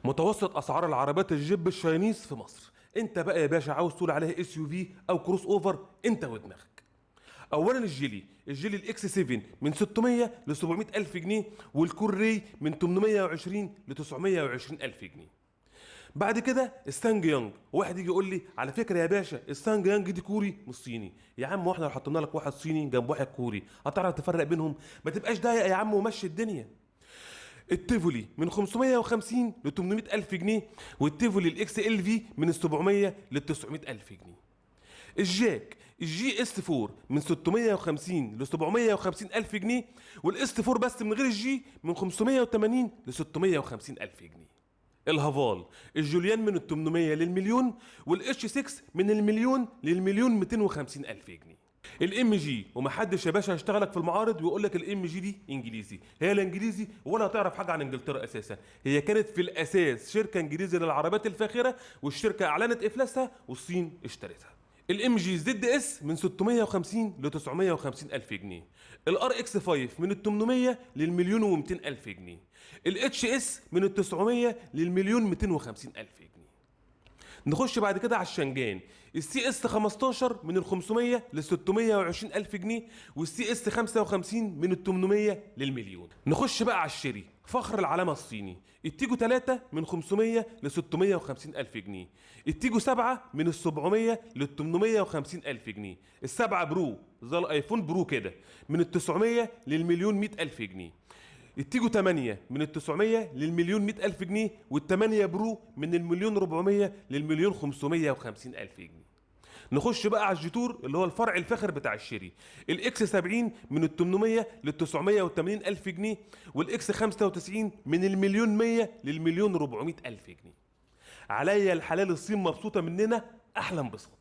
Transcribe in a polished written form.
متوسط اسعار العربيات الجيب ال Chinese في مصر، انت بقى يا باشا عاوز تقول عليها SUV او crossover، انت ودماغك. اولا الجيلي، الجيلي ال X 7 من 600 ل 700 الف جنيه، والكوري من 820 ل 920 الف جنيه. بعد كده السانج يانج، واحد يجي يقول لي على فكرة يا باشا السانج يانج دي كوري مش صيني. يا عم واحنا لو حطينا لك واحد صيني جنب واحد كوري هتعرف تفرق بينهم؟ ما تبقاش ضايق يا عم ومشي الدنيا. التيفولي من 550 ل 800 الف جنيه، والتيفولي ال XLV من ال 700 ل 900 الف جنيه. الجاك ال GS 4 من 650 ل 750 الف جنيه، وال S 4 بس من غير ال G من 580 ل 650 الف جنيه. الهافال الجوليان من ال 800 للمليون، وال H 6 من المليون للمليون 250 الف جنيه. ال MG، ومحدش يا باشا هيشتغلك في المعارض ويقول لك ال MG دي انجليزي، هي لا انجليزي ولا تعرف حاجة عن انجلترا اساسا. هي كانت في الاساس شركة انجليزي للعربيات الفاخرة، والشركة اعلنت افلاسها والصين اشترتها. ال MG ZS من 650 ل 950 الف جنيه. ال RX 5 من ال 800 للمليون و200 الف جنيه. ال HS من ال 900 للمليون 250 الف جنيه. نخش بعد كده على الشنجان، ال CS 15 من ال 500 ل 620 الف جنيه، وال CS 55 من ال 800 للمليون. نخش بقى على الشيري فخر العلامة الصيني، التيجو 3 من 500 ل 650 الف جنيه، التيجو 7 من ال 700 لل 850 الف جنيه، السبعة Pro زي الايفون Pro كده من ال 900 للمليون 100 الف جنيه، التيجو 8 من ال 900 للمليون 100 ألف جنيه، والتمانية Pro من المليون 400 للمليون 550 ألف جنيه. نخش بقى على الجيتور اللي هو الفرع الفاخر بتاع الشيري، ال X 70 من ال 800 لل 980 ألف جنيه، وال X 95 من المليون 100 للمليون 400 ألف جنيه. عليا الحلال الصين مبسوطة مننا أحلى انبساط.